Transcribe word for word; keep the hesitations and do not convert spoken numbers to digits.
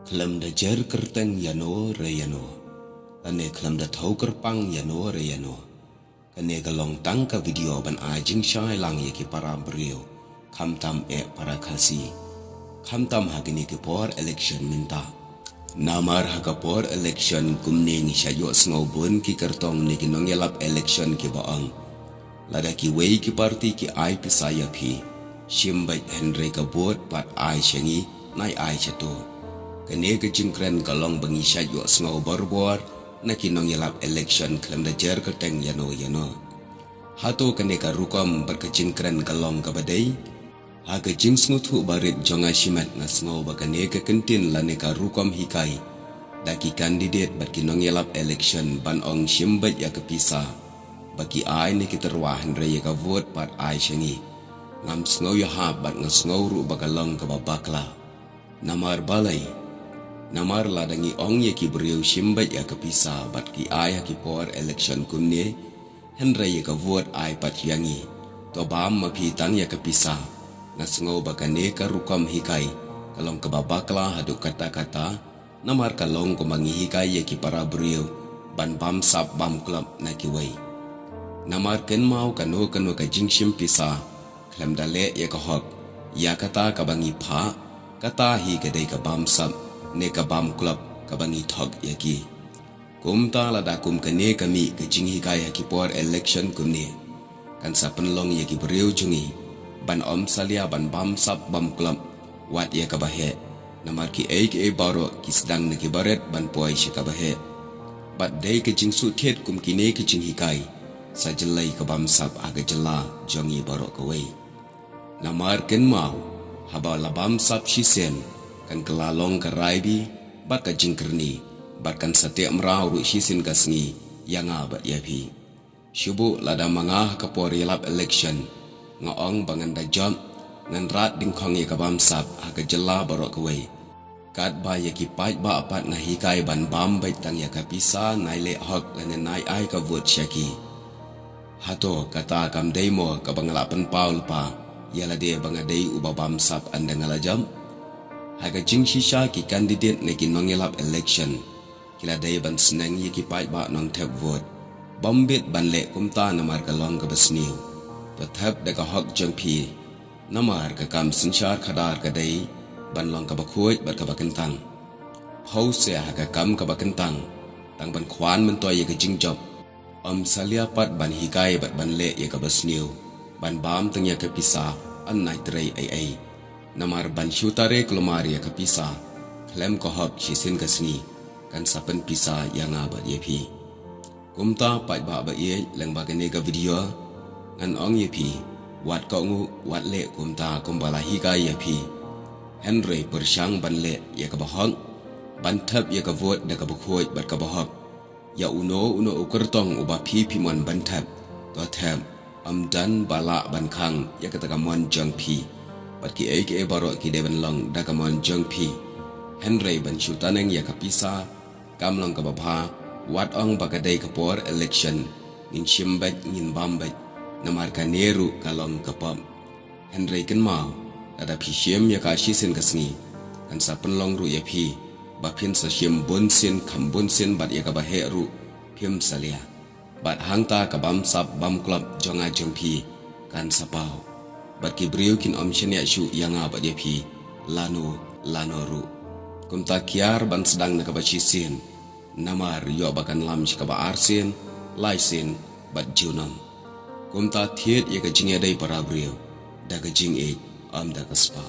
Khlem da jer kyrteng ïano re ïano, lane khlem da thew kyrpang ïano re ïano, kane ka long tang ka video ban ai jingshai lang ïa ki para briew, khamtam eh para Khasi, khamtam ha kine ki por election mynta. Namar ha ka por election kumne ngi shah ïohsngew bun ki kyrtong ne ki nongïalap election kiba ong, lada kiwei ki parti ki ai pisa ïa phi, shim beit, hynrei ka vote pat ai sha ngi, nai ai sha to. Kane ka jingkren ka long ba ngi shah ïohsngew bor bor na ki nongïalap election khlem da jer kyrteng ïano ïano. Hato kane ka rukom bad ka jingkren ka long kaba dei? Ha ka jingsngewthuh barit jong nga shimet nga sngew ba kane ka kyntien lane ka rukom hikai da ki candidate bad ki nongïalap election ban ong shim beit ïa ka pisa ba ki ai ne ki tyrwa, hynrei ïa ka vote pat ai sha ngi, ngam sngew ïahap bad nga sngew ruh ba ka long kaba bakla. Namar balei? Namar lada ngi ong ïa ki briew shim beit ïa ka pisa bad ki ai ha ki por election kumne, hynrei ïa ka vote ai pat ïa ngi, to bam ma phi tang ïa ka pisa. Nga sngew ba kane ka rukom hikai ka long kaba bakla haduh katta katta, namar ka long kumba ngi hikai ïa ki para briew ban bamsap bamklop na kiwei. Namar kynmaw, kano kano ka jingshim pisa khlem da leh ïa ka hok, ïa kata kaba ngi phah, kata hi ka dei ka bamsap ne ka bamklop kaba ngi thok ïa ki. Kumta lada kum kane ka mih ka jinghikai ha ki por election kumne, kan sa pynlong ïa ki briew jong ngi ban ym salia ban bamsap bamklop wat ïa kaba heh. Namar kiei kiei baroh ki sdang na ki barit ban poi sha kaba heh. Bad dei ka jingsuhthied kum kine ki jinghikai sa jyllei ka bamsap ha ka jylla jong ngi baroh kawei. Namar kynmaw, haba la bamsap shisien, kan kylla long ka raibi bad ka jingkyrni, bad kan sa teh mraw ruh shisien ka sngi ïa nga bad ïa phi. Shu buh lada ma nga ha ka por ïalap election nga ong ba ngan da jop, ngan rat dyngkhong ïa ka bamsap ha ka jylla baroh kawei. Katba ïa ki paidbah pat nga hikai ban bam beit tang ïa ka pisa, nai leh hok lane nai ai ka vote sha ki. Hato kata kam dei mo kaba nga la pynpaw lypa ïa lade ba nga dei uba bamsap ynda nga la jop? Ha ka jingshisha ki candidate ne ki nongïalap election ki la dei ban sneng ïa ki paidbah nongthep vote. Bym bit ban leh kumta namar ka long kaba sniew. To thep da ka hok jong phi. Namar ka kam synshar khadar ka dei ban long kaba khuid bad kaba kyntang. Phew seh ha ka kam kaba kyntang, tang ban khwan myntoi ïa ka jingjop. Ym salia pat ban hikai bad ban leh ïa kaba sniew, ban bam tang ïa ka pisa, yn nai trei ei ei. Namar ban shu tare kulmar ïa ka pisa khlem ka hok shisien ka sngi, kan sa pynpisa ïa nga bad ïa phi. Kumta paidbah ba ïeit, lyngba kane ka video ngan ong ïa phi, wat kohnguh, wat leh kumta kumba la hikai ïa phi. Hynrei pyrshang ban leh ïa kaba hok, ban thep ïa ka vote da kaba khuid bad kaba hok. Ïa uno uno u kyrtong uba phi phi mon ban thep, to thep. Ym don ba lah ban khang ïa kata ka mon jong phi. Bad kiei kiei baroh ki dei ban long da ka mon jong phi. Hynrei ban shu taneng ïa ka pisa kam long kaba bha. Wat ong ba ka dei ka por election ngin shim beit, ngin bam beit, namar kane ruh ka long ka pop. Hynrei kynmaw, lada phi shim ïa ka shisien ka sngi, kan sa pynlong ruh ïa phi ba phin sa shim bunsien kham bunsien bad ïa kaba heh ruh phim salia. Bad hangta ka bamsap bamklop jong nga jong phi kan sa paw. Bad ki briew kin ym shaniah shuh ïa nga bad ïa phi lano lano ruh. Kumta kiar ban sdang na kaba shisien, namar ïoh ba kan lam sha kaba arsien, laisien bad junom. Kumta thied ïa ka jingïadei para briew da ka jingïeit, ym da ka spah.